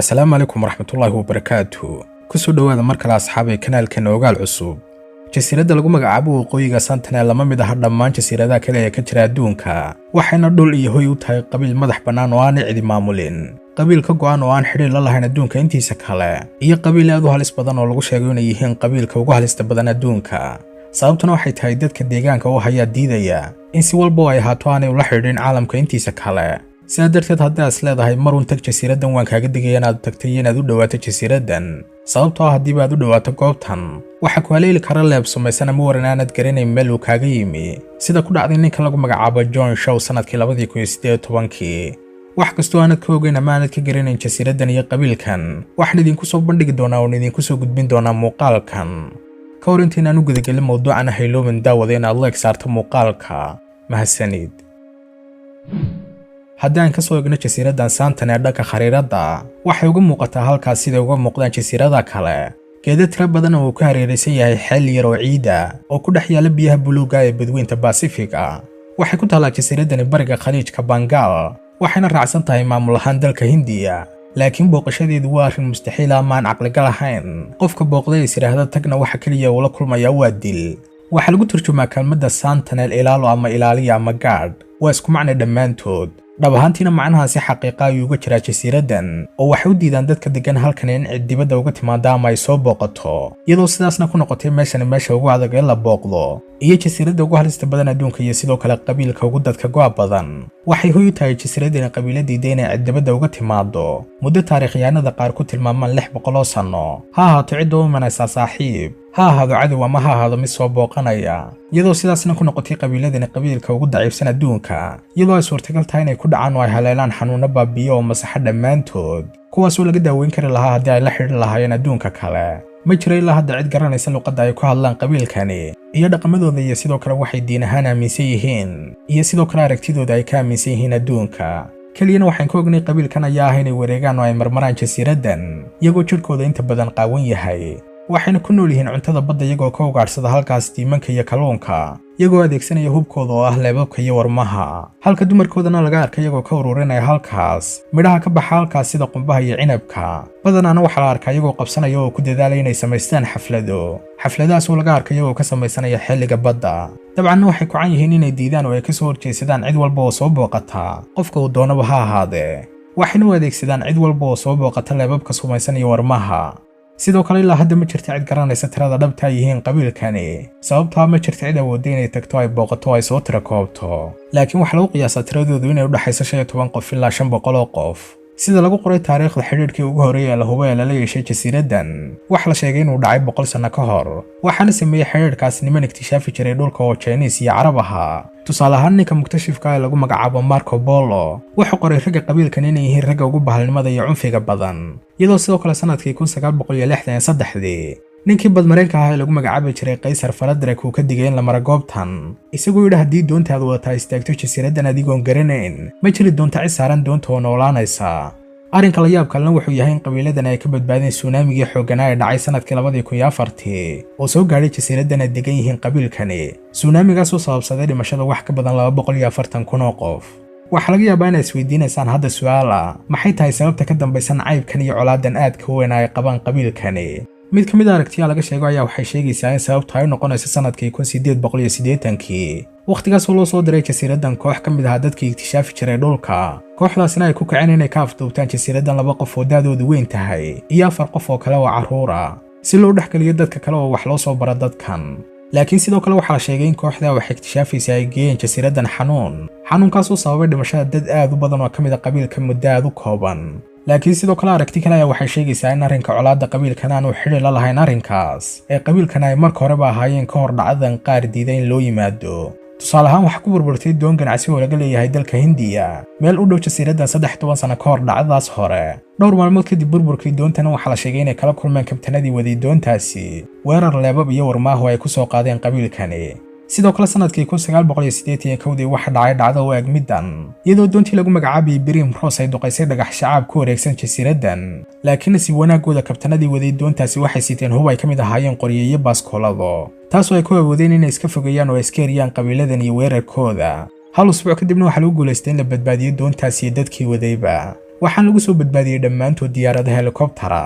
Asalaamu calaykum waraxmatullaahi wabarakaatu. Kusoo dhowaada mar kale, asxaabay, kanaalkeena Ogaal Cusub. Jasiiradda lagu magacaabo Waqooyiga Sentinel lama mid aha dhammaan jasiiradaha kale ee ka jira adduunka, waxayna dhul iyo hoy u tahay qabiil madax bannaan oo aan cidi maamulin, qabiil ka go'an oo aan xidhiir la lahayn adduunka intiisa kale, iyo qabiil aad u halis badan oo lagu sheego inay yihiin qabiilka ugu halista badan adduunka. Sababtuna waxay tahay dadka deegaanka oo hayaa diidaya in si walba oo ay ahaato aanay ula xidhiidhin caalamka intiisa kale. Sidaa darteed, haddii aad is leedahay marun tag jasiiraddan, waan kaaga digaya inaad tagtay iyo inaad u dhowaato jasiiraddan, sababtoo ah haddiiba aad u dhowaato goobtan, waxaa ku haleeli kara leeb sumaysan ama waran aanad garanayn meel uu kaaga yimi, sida ku dhacday ninka lagu magacaabo John Shaw sanadkii 2018-kii. Wax kastoo aanad ka ogeyn ama aanad ka garanayn jasiiraddan iyo qabiilkan waxaan idinku soo bandhigi doonaa oon idinku soo gudbin doonaa muuqaalkan. Ka hor intaynaan u gudagelin mawduucana, hayloomin, daawada, inaad like saarto muuqaalka. Mahadsanid. Haddii aan ka soo egno jasiiraddan Sentinel ee dhanka khariiradda, waxay uga muuqataa halkaas siday uga muuqdaan jasiirada kale: geedo tiro badan oo uu ka hareeraysan yahay xeel yar oo ciida oo ku dhex yaala biyaha buluugga ee badweynta Basifiga. Waxay ku taallaa jasiiraddani bariga Khaliijka Bangaal, waxayna raacsan tahay maamul ahaan dalka Hindiya, laakiin booqashadeedu waa arrin mustaxiil ama aan caqligal ahayn. Qofka booqday is yidhaahda tagna, waxa keliya uu la kulmayaa waa dil. Waxaa lagu turjumaa kelmadda Sentinel ilaalo ama ilaaliya ama gaadh, waa isku macne dhammaantood. Dhab ahaantiina macnahaasi xaqiiqa ayuu uga jiraa jasiiraddan, oo waxay u diidaan dadka deggan halkan in cid dibadda uga timaada ama ay soo booqato, iyadoo sidaasna ku noqotay meeshani meesha ugu adag ee la booqdo iyo jasiiradda ugu halista badan adduunka iyo sidoo kale qabiilka ugu dadka go'a badan. Waxay hoy u tahay jasiiraddani qabiilo diiday inay cid dibadda uga timaado muddo taariikhyahanada qaar ku tilmaamaan 600 oo sanno, ha ahaato cidda u imanaysaa saaxiib, ha ahaado cadow ama ha ahaado mid soo booqanaya, iyadoo sidaasna ku noqotay qabiiladani qabiilka ugu daciifsan adduunka, iyadoo ay suurtagal tahay inay ku dhacaan oo ay haleelaan xanuunno baabiyo oo masaxo dhammaantood, kuwaasoo laga daaweyn kari lahaa haddii ay la xidhiidhi lahaayeen adduunka kale. Ma jiro ilaa hadda cid garanaysa luqadda ay ku hadlaan qabiilkani iyo dhaqamadooda iyo sidoo kale waxay diin ahaan aaminsan yihiin iyo sidoo kale aragtidooda ay ka aaminsan yihiin adduunka. Keliyana waxaan ka ognay qabiilkan ayaa ah inay wareegaan oo ay marmaraan jasiiraddan iyagoo jidhkooda inta badan qaawan yahay, waxayna ku nool yihiin cuntada badda, iyagoo ka ugaadhsada halkaas diimanka iyo kalluunka, iyagoo adeegsanaya hubkooda oo ah leebabka iyo warmaha, halka dumarkoodana laga arka iyagoo ka ururinaya halkaas midhaha ka baxa halkaas sida qumbaha iyo cinabka. Badanaana waxaa la arkaa iyagoo qabsanaya oo ku dadaalaya inay samaystaan xaflado, xafladahaas oo laga arka iyagoo ka samaysanaya xilliga badda. Dabcanna waxay ku can yihiin inay diidaan oo ay ka soo horjeesadaan cid walba oo soo booqata, qofka uu doonaba ha ahaadee, waxayna u adeegsadaan cid walba oo soo booqata leebabka sumaysan iyo warmaha. Sidoo kale, ilaa hadda ma jirta cid garanaysa tirada dhabta ay yihiin qabiilkani, sababtoo ma jirta cid awoodda inay tagto, ay booqato oo ay soo tira koobto, laakiin waxaa lagu qiyaasaa tiradoodu inay u dhexayso 15 qof ilaa 500 oo qof. Sida lagu qoray taariikhda, xidhiidhkii ugu horreeyay ee la hubo ee lala yeeshay jasiiraddan waxaa la sheegay inuu dhacay 100 sanno ka hor, waxaana sameeyey xidhiidhkaas niman ikhtishaafi jiray dhulka oo Jiniis iyo Carab ahaa. Tusaale ahaan, ninka muktashifka ee lagu magacaabo Marco Polo wuxuu qoray ragga qabiilkan inay yihiin ragga ugu bahalnimada iyo cunfiga badan, iyadoo sidoo kale sanadkii 1963-dii ninkii badmareenka ahaa ee lagu magacaabi jiray Kaysar Frederick uu ka digay in la maro goobtan, isagoo yidhi: "Haddii doontaadu wadataa istaagto jasiiraddan adigoon garanayn, ma jiri doonta cid saaran doonta oo noolaanaysa." Arrinka la yaab kalena wuxuu yahay in qabiiladan ay ka badbaadeen suunaamigii xoogganaa ee dhacay sanadkii 2004-tii oo soo gaadhay jasiiraddan ay degan yihiin qabiilkani, suunaamigaas oo sababsaday dhimashada wax ka badan 240,000 oo qof. Waxaa laga yaabaa inaad isweydiinaysaan hadda su'aal ah: maxay tahay sababta ka dambaysa nacaybkan iyo colaadan aadka u weyn ay qabaan qabiilkani? Mid ka mid a aragtiyaa laga sheego ayaa waxay sheegaysaa in sababtu ay noqonayso sanadkii 1880-kii, wakhtigaasoo loo soo diray jasiiraddan koox ka mid ahaa dadkii ikhtishaafi jiray dhulka, kooxdaasina ay ku kaceen inay ka afduubtaan jasiiraddan laba qof oo da'doodu weyn tahay iyo afar qof oo kale oo carruur ah, si loo dhexgeliyo dadka kale oo wax loo soo baro dadkan. Laakiin sidoo kale waxaa la sheegay in kooxda wax ikhtishaafaysa ay geeyeen jasiiraddan xanuun, xanuunkaasoo sababay dhimashada dad aad u badan oo ka mid a qabiilka muddo aad u kooban. Laakiin sidoo kale aragti kale ayaa waxay sheegaysaa in arrinka colaadda qabiilkan aanu xidhi la lahayn arrinkaas, ee qabiilkan ay marka horeba ahaayeen ka hor dhacdadan qaar diida in loo yimaado. Tusaale ahaan, waxaa ku burburtay doon ganacsi oo laga leeyahay dalka Hindiya meel u dhow jasiiraddan 13 sano ka hor dhacdadaas hore. Dhowr maalmood kadib burburkii doontana, waxaa la sheegay inay kala kulmeen kabtanadii waday doontaasi weerar leebab iyo warmaahu ay ku soo qaadeen qabiilkani. Sidoo kale, sanadkii 1981-dii waxaa dhacay dhacdo u eg middan, iyadoo doontii lagu magacaabayay Primrose ay duqaysay dhagax shacaab ku wareegsan jasiiraddan. Laakiin nasiib wanaagooda, kabtanadii waday doontaasi waxay siteen hub ay ka mid ahaayeen qoryo iyo baaskoolado, taasoo ay ku awoodeen inay iska fogeeyaan oo ay iska eriyaan qabiiladan iyo weerarkooda. Hal usbuuc kadibna waxaa lagu guulaystay in la badbaadiyo doontaasi iyo dadkii wadayba. Waxaan lagu soo badbaadiyey dhammaantood diyaaradaha helikobtara.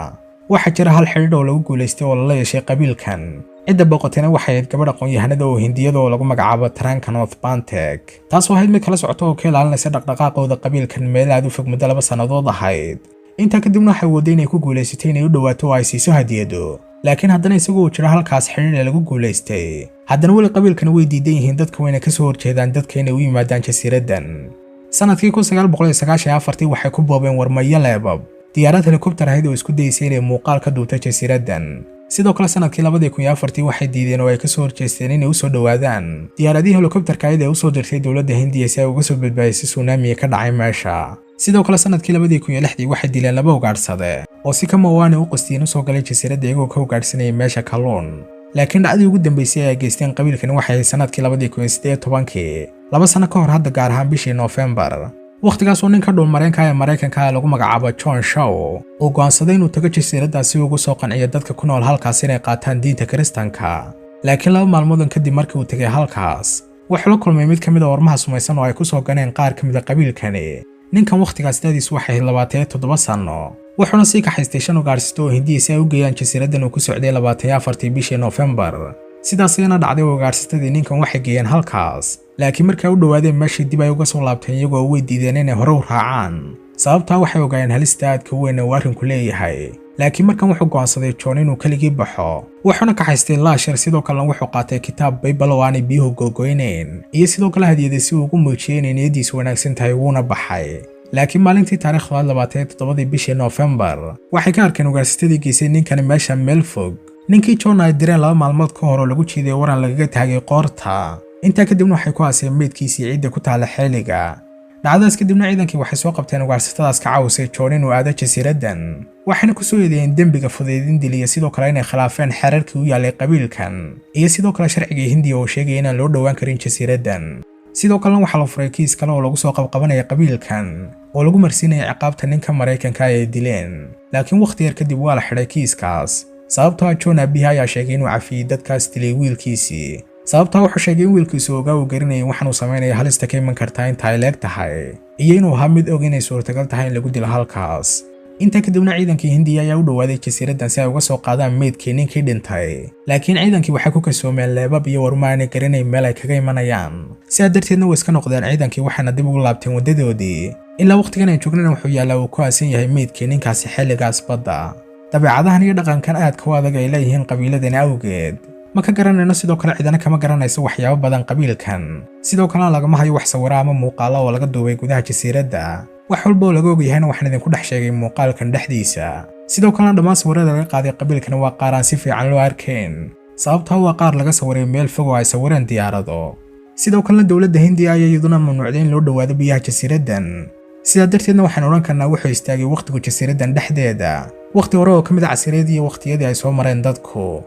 Waxaa jira hal xidhiidh oo lagu guulaystay oo lala yeeshay qabiilkan. Cidda booqatayna waxay ahayd gabadh aqoon-yahanada oo Hindiyada oo lagu magacaabo Taranka North Bantek, taasoo ahayd mid kala socota oo ka ilaalinaysa dhaqdhaqaaqooda qabiilkan meel aad u fog muddo 2 sannadood ahayd. Intaa kadibna waxay wooday inay ku guulaysatay inay u dhowaato oo ay siiso hadiyado. Laakiin haddana isagoo jira halkaas xidhiidh ee lagu guulaystay, haddana weli qabiilkani way diidan yihiin dadka, wayna ka soo horjeedaan dadka inay u yimaadaan jasiiraddan. Sanadkii 1994 waxay ku boobeen warmayo leebab diyaarad helikobtar ahayd oo isku dayeysay inay muuqaal ka duubto jasiiraddan. Sidoo kale sanadkii 2004 waxay diideen oo ay ka soo horjeesteen inay u soo dhowaadaan diyaaradihii helikobtarka ahayd ee usoo dirtay dowladda Hindiya si ay uga soo badbaadisay tsunami ka dhacay meesha. Sidoo kale sanadkii 2006 waxay dileen laba ugaadhsade oo si kama waanay u qastiin u soo galay jasiiradda iyagoo ka ugaadhsanayay meesha kalluun. Laakiin dhacdii ugu dambeysay ee ay geysteen qabiilkani waxay ahayd sanadkii 2018, 2 sano ka hor hadda, gaar ahaan bishii Noofembar. Wakhtigaasoo ninka dhulmareenka ee Maraykanka ee lagu magacaabo John Shaw uu go'aansaday inuu tago jasiiraddaas si ugu soo qanciyo dadka ku nool halkaas inay qaataan diinta Kiristanka. Laakiin 2 maalmoodon kadib markii uu tegay halkaas, wuxuu la kulmay mid ka mid a warmaha sumaysan oo ay ku soo ganeen qaar ka mid a qabiilkani. Ninkan wakhtigaas da'diisu waxay ahayd 27 sano, wuxuuna sii kaxaystay 5 ugaadhsato oo Hindiya si ay u geeyaan jasiiraddan uu ku socday 24-tii bishii Noofembar. Sidaas ayana dhacday oo ugaadhsatadii ninkan waxay geeyeen halkaas, laakiin markay u dhowaadeen meeshii dib ay uga soo laabteen iyagoo way diideen inay hore u raacaan. Sababtaa waxay ogaayeen halista aadka weyn ee uu arrinku leeyahay. Laakiin markan wuxuu go'aansaday John inuu keligii baxo, wuxuuna kaxaystay laashar. Sidoo kalena wuxuu qaatay kitaab Baybal oo aanay biyuhu googoynayn iyo sidoo kale hadiyaday si uu ugu muujiyey inay niyaddiisu wanaagsan tahay, wuuna baxay. Laakiin maalintii taariikhdu 27-dii bishii Noofembar waxay ka arkeen ugaadhsatadii geysay ninkani meesha meel fog. Ninkii John ay direen 2 maalmood ka hor oo lagu jiiday waran lagaga taagay qoorta. Intaa kadibna waxay ku aaseen meydkiisii ciidda ku taala xeeliga. Dhacdadaas kadibna ciidankii waxay soo qabteen ugaadhsatadaas ka caawisay John inuu aado jasiiraddan, waxayna ku soo eedeeyeen dembiga fudaydin dil iyo sidoo kale inay khilaafeen xeerarkii u yaallay qabiilkan iyo sidoo kale sharcigii Hindiya oo sheegaya inaan loo dhowaan karin jasiiraddan. Sidoo kalena waxaa la furay kiis kale oo lagu soo qabqabanaya qabiilkan oo lagu marsiinaya ciqaabta ninka Maraykanka ay dileen. Laakiin wakhti yar kadib waa la xidhay kiiskaas, sababtoo ah John abihi ayaa sheegay inuu cafiyey dadkaas dilay wiilkiisii. Sababtaa wuxuu sheegay in wiilkiisu ogaa uu garanayay waxaanuu samaynaya halista ka iman kartaa inta ay leeg tahay iyo inuu ahaa mid og inay suurtagal tahay in lagu dilo halkaas. Intaa kadibna ciidankii Hindiya ayaa u dhowaaday jasiiraddan si ay uga soo qaadaan meydkii ninkii dhintay. Laakiin ciidankii waxay ku kasoomeen leebab iyo warma aanay garanayn meel ay kaga imanayaan. Sidaa darteedna way iska noqdeen ciidankii, waxayna dib ugu laabteen waddadoodii. Ilaa wakhtigan ay joognana wuxuu yaallaa uu ku aasan yahay meydkii ninkaasi xilligaas badda. Dabeecadahan iyo dhaqankan aadka u adag ay leeyihiin qabiiladani awgeed ma ka garanayno, sidoo kale cidana kama garanayso waxyaabo badan qabiilkan. Sidoo kalena lagama hayo wax sawira ama muuqaalo oo laga duubay gudaha jasiiradda. Wax walba oo laga ogyahayna waxaan idinku dhex sheegay muuqaalkan dhexdiisa. Sidoo kalena dhammaan sawirada laga qaaday qabiilkan waa qaar aan si fiican loo arkayn, sababtoo waa qaar laga sawiray meel fog oo ay sawireen diyaarado. Sidoo kalena dowladda Hindiya ayaa iyaduna mamnuucday in loo dhowaado biyaha jasiiraddan. Sidaa darteedna waxaan odhan karnaa wuxuu istaagay wakhtigu jasiiraddan dhexdeeda, wakhti hore oo ka mid a casiriyadii iyo wakhtiyadii ay soo mareen dadku.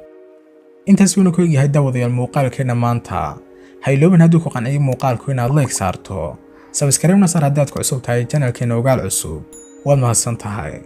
Intaas wuuna ku egyahay, daawadayaal, muuqaalkeenna maanta. Hayloobin hadduu ku qanciyay muuqaalku inaad like saarto, subscribe-na saar haddaad ku cusub tahay channelkeena Ogaal Cusub. Waad mahadsan tahay.